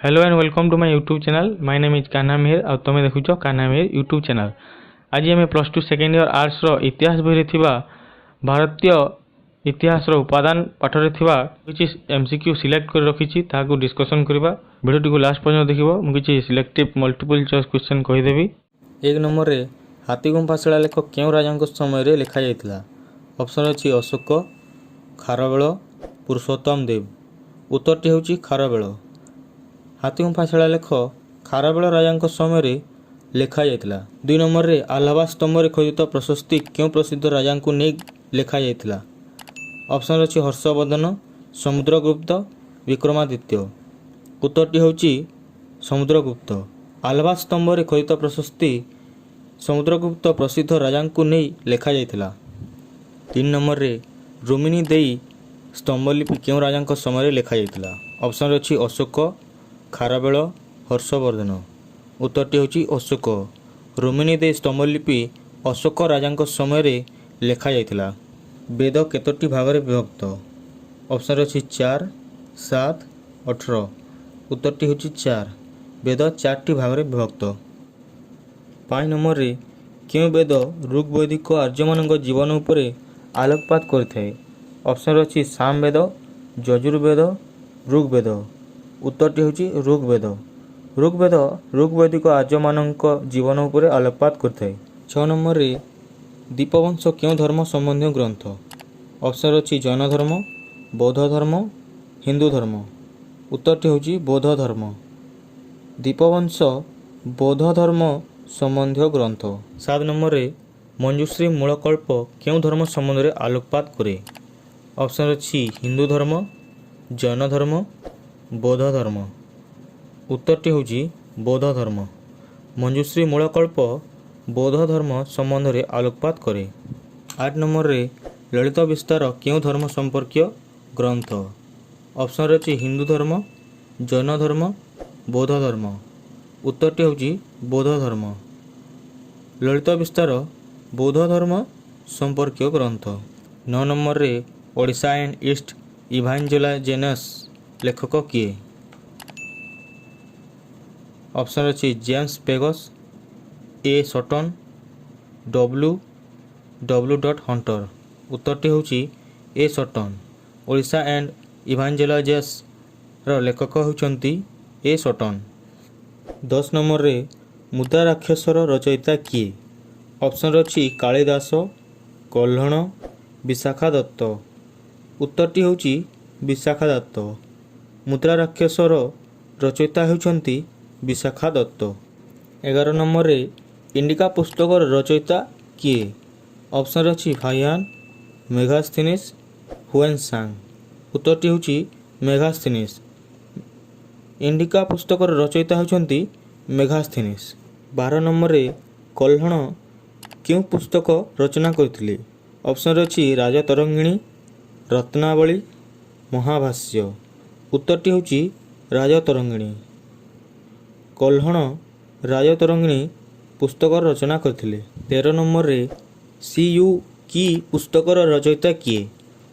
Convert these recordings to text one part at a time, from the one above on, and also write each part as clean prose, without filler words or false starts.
Hello and welcome to my YouTube channel. My name is Kanha Meher ଆଉ ତୁମେ ଦେଖୁଛ Kanha Meher YouTube channel. ଆଜି ଆମେ ପ୍ଲସ୍ ଟୁ ସେକେଣ୍ଡ ଇୟର୍ ଆର୍ଟ୍ସର ଇତିହାସ ବହିରେ ଥିବା ଭାରତୀୟ ଇତିହାସର ଉପାଦାନ ପାଠରେ ଥିବା କିଛି ଏମ୍ସିକ୍ୟୁ ସିଲେକ୍ଟ କରି ରଖିଛି, ତାହାକୁ ଡିସ୍କସନ୍ କରିବା। ଭିଡ଼ିଓଟିକୁ ଲାଷ୍ଟ ପର୍ଯ୍ୟନ୍ତ ଦେଖିବ। ମୁଁ କିଛି ସିଲେକ୍ଟିଭ୍ ମଲ୍ଟିପୁଲ୍ ଚଏସ୍ କ୍ୱେଶ୍ଚନ୍ କହିଦେବି। 1 ନମ୍ବରରେ, ହାତୀଗୁମ୍ଫା ଶିଳାଲେଖ କେଉଁ ରାଜାଙ୍କ ସମୟରେ ଲେଖାଯାଇଥିଲା? ଅପସନ୍ ଅଛି ଅଶୋକ, ଖାରବେଳ, ପୁରୁଷୋତ୍ତମ ଦେବ। ଉତ୍ତରଟି ହେଉଛି ଖାରବେଳ। ହାତୀଗୁମ୍ଫା ଶିଳାଲେଖ ଖାରବେଳ ରାଜାଙ୍କ ସମୟରେ ଲେଖାଯାଇଥିଲା। 2 ନମ୍ବରରେ, ଆହ୍ଲାବାଦ ସ୍ତମ୍ଭରେ ଖୋଦିତ ପ୍ରଶସ୍ତି କେଉଁ ପ୍ରସିଦ୍ଧ ରାଜାଙ୍କୁ ନେଇ ଲେଖାଯାଇଥିଲା? ଅପସନ୍ ଅଛି ହର୍ଷବର୍ଦ୍ଧନ, ସମୁଦ୍ରଗୁପ୍ତ, ବିକ୍ରମାଦିତ୍ୟ। ଉତ୍ତରଟି ହେଉଛି ସମୁଦ୍ରଗୁପ୍ତ। ଆହ୍ଲାବାଦ ସ୍ତମ୍ଭରେ ଖୋଦିତ ପ୍ରଶସ୍ତି ସମୁଦ୍ରଗୁପ୍ତ ପ୍ରସିଦ୍ଧ ରାଜାଙ୍କୁ ନେଇ ଲେଖାଯାଇଥିଲା। 3 ନମ୍ବରରେ, ରୁମିନୀ ଦେଇ ସ୍ତମ୍ଭଲିପି କେଉଁ ରାଜାଙ୍କ ସମୟରେ ଲେଖାଯାଇଥିଲା? ଅପସନ୍ ଅଛି ଅଶୋକ, ଖାରବେଳ, ହର୍ଷବର୍ଦ୍ଧନ। ଉତ୍ତରଟି ହେଉଛି ଅଶୋକ। ରୁମିନୀ ଦେଇ ସ୍ତମ୍ଭଲିପି ଅଶୋକ ରାଜାଙ୍କ ସମୟରେ ଲେଖାଯାଇଥିଲା। ବେଦ କେତୋଟି ଭାଗରେ ବିଭକ୍ତ? ଅପସନ୍ ଅଛି 4, 7, 18। ଉତ୍ତରଟି ହେଉଛି 4। ବେଦ ଚାରିଟି ଭାଗରେ ବିଭକ୍ତ। 5 ନମ୍ବରରେ, କେଉଁ ବେଦ ଋଗ୍ବୈଦିକ ଆର୍ଯ୍ୟମାନଙ୍କ ଜୀବନ ଉପରେ ଆଲୋକପାତ କରିଥାଏ? ଅପସନ୍ ଅଛି ସାମବେଦ, ଯଜୁର୍ବେଦ, ଋଗ୍ବେଦ। ଉତ୍ତରଟି ହେଉଛି ଋଗ୍ବେଦ। ଋଗ୍ବେଦ ଋଗ୍ବୈଦିକ ଆର୍ଯ୍ୟମାନଙ୍କ ଜୀବନ ଉପରେ ଆଲୋକପାତ କରିଥାଏ। 6 ନମ୍ବରରେ, ଦୀପବଂଶ କେଉଁ ଧର୍ମ ସମ୍ବନ୍ଧୀୟ ଗ୍ରନ୍ଥ? ଅପସନ୍ ଅଛି ଜୈନ ଧର୍ମ, ବୌଦ୍ଧ ଧର୍ମ, ହିନ୍ଦୁ ଧର୍ମ। ଉତ୍ତରଟି ହେଉଛି ବୌଦ୍ଧ ଧର୍ମ। ଦୀପବଂଶ ବୌଦ୍ଧ ଧର୍ମ ସମ୍ବନ୍ଧୀୟ ଗ୍ରନ୍ଥ। 7 ନମ୍ବରରେ, ମଞ୍ଜୁଶ୍ରୀ ମୂଳକଳ୍ପ କେଉଁ ଧର୍ମ ସମ୍ବନ୍ଧରେ ଆଲୋକପାତ କରେ? ଅପସନ୍ ଅଛି ହିନ୍ଦୁ ଧର୍ମ, ଜୈନ ଧର୍ମ, ବୌଦ୍ଧ ଧର୍ମ। ଉତ୍ତରଟି ହେଉଛି ବୌଦ୍ଧ ଧର୍ମ। ମଞ୍ଜୁଶ୍ରୀ ମୂଳକଳ୍ପ ବୌଦ୍ଧ ଧର୍ମ ସମ୍ବନ୍ଧରେ ଆଲୋକପାତ କରେ। 8 ନମ୍ବରରେ, ଲଳିତ ବିସ୍ତାର କେଉଁ ଧର୍ମ ସମ୍ପର୍କୀୟ ଗ୍ରନ୍ଥ? ଅପସନ୍ରେ ଅଛି ହିନ୍ଦୁ ଧର୍ମ, ଜୈନ ଧର୍ମ, ବୌଦ୍ଧ ଧର୍ମ। ଉତ୍ତରଟି ହେଉଛି ବୌଦ୍ଧ ଧର୍ମ। ଲଳିତ ବିସ୍ତାର ବୌଦ୍ଧ ଧର୍ମ ସମ୍ପର୍କୀୟ ଗ୍ରନ୍ଥ। 9 ନମ୍ବରରେ, ଓଡ଼ିଶା ଆଣ୍ଡ it's ଇଭାଞ୍ଜେଲାଇଜେସନ୍ସ ଲେଖକ କିଏ? ଅପସନ୍ ଅଛି ଜେମ୍ସ ପେଗସ୍, ଏ ସଟନ୍, ଡବ୍ଲୁ ଡବ୍ଲୁ ଡଟ୍ ହଣ୍ଟର। ଉତ୍ତରଟି ହେଉଛି ଏ ସଟନ୍। ଓଡ଼ିଶା ଆଣ୍ଡ ଇଭାଞ୍ଜେଲାଇଜେସନ୍ର ଲେଖକ ହେଉଛନ୍ତି ଏ ସଟନ୍। 10 ନମ୍ବରରେ, ମୁଦ୍ରା ରାକ୍ଷସର ରଚୟିତା କିଏ? ଅପସନ୍ ଅଛି କାଳିଦାସ, କହ୍ଲଣ, ବିଶାଖା ଦତ୍ତ। ଉତ୍ତରଟି ହେଉଛି ବିଶାଖା ଦତ୍ତ। ମୁଦ୍ରା ରାକ୍ଷସର ରଚୟିତା ହେଉଛନ୍ତି ବିଶାଖା ଦତ୍ତ। 11 ନମ୍ବରରେ, ଇଣ୍ଡିକା ପୁସ୍ତକର ରଚୟିତା କିଏ? ଅପସନ୍ ଅଛି ଫାହିଆନ୍, ମେଘାସ୍ଥିନିସ୍, when ସାଙ୍ଗ। ଉତ୍ତରଟି ହେଉଛି ମେଘାସ୍ଥିନିସ୍। ଇଣ୍ଡିକା ପୁସ୍ତକର ରଚୟିତା ହେଉଛନ୍ତି ମେଘାସ୍ଥିନିସ୍। 12 ନମ୍ବରରେ, କହ୍ଲଣ କେଉଁ ପୁସ୍ତକ ରଚନା କରିଥିଲେ? ଅପସନ୍ରେ ଅଛି ରାଜତରଙ୍ଗିଣୀ, ରତ୍ନାବଳୀ, ମହାଭାଷ୍ୟ। ଉତ୍ତରଟି ହେଉଛି ରାଜତରଙ୍ଗିଣୀ। କହ୍ଲଣ ରାଜତରଙ୍ଗିଣୀ ପୁସ୍ତକ ରଚନା କରିଥିଲେ। 13 ନମ୍ବରରେ, ସି ୟୁ କି ପୁସ୍ତକର ରଚୟିତା କିଏ?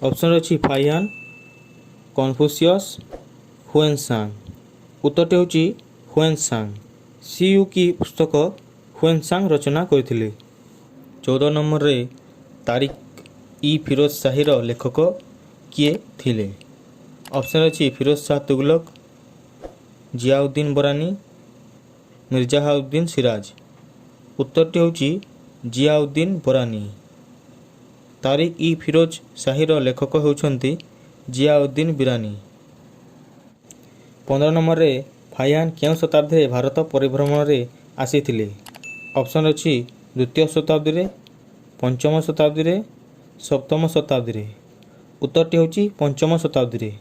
ଅପସନ୍ ଅଛି ଫାହିଆନ୍, କନଫୁସିୟସ୍, when ସାଙ୍ଗ। ଉତ୍ତରଟି ହେଉଛି when ସାଙ୍ଗ। ସି ୟୁ କି ପୁସ୍ତକ when ସାଙ୍ଗ ରଚନା କରିଥିଲେ। 14 ନମ୍ବରରେ, ତାରିଖ ଇ ଫିରୋଜ ଶାହୀର ଲେଖକ କିଏ ଥିଲେ? ଅପସନ୍ ଅଛି ଫିରୋଜ ଶାହ ତୁଗଲକ, ଜିଆଉଦ୍ଦିନ ବରାନୀ, ମିର୍ଜାଉଦ୍ଦିନ ସିରାଜ। ଉତ୍ତରଟି ହେଉଛି ଜିଆଉଦ୍ଦିନ ବରାନୀ। ତାରିଖ ଇ ଫିରୋଜ ଶାହୀର ଲେଖକ ହେଉଛନ୍ତି ଜିଆଉଦ୍ଦିନ ବିରାନୀ। 15 ନମ୍ବରରେ, ଫାହିଆନ୍ କେଉଁ ଶତାବ୍ଦୀରେ ଭାରତ ପରିଭ୍ରମଣରେ ଆସିଥିଲେ? ଅପସନ୍ ଅଛି ଦ୍ୱିତୀୟ ଶତାବ୍ଦୀରେ, ପଞ୍ଚମ ଶତାବ୍ଦୀରେ, ସପ୍ତମ ଶତାବ୍ଦୀରେ। ଉତ୍ତରଟି ହେଉଛି ପଞ୍ଚମ ଶତାବ୍ଦୀରେ।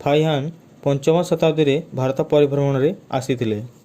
ଫାହିଆନ୍ ପଞ୍ଚମ ଶତାବ୍ଦୀରେ ଭାରତ ପରିଭ୍ରମଣରେ ଆସିଥିଲେ।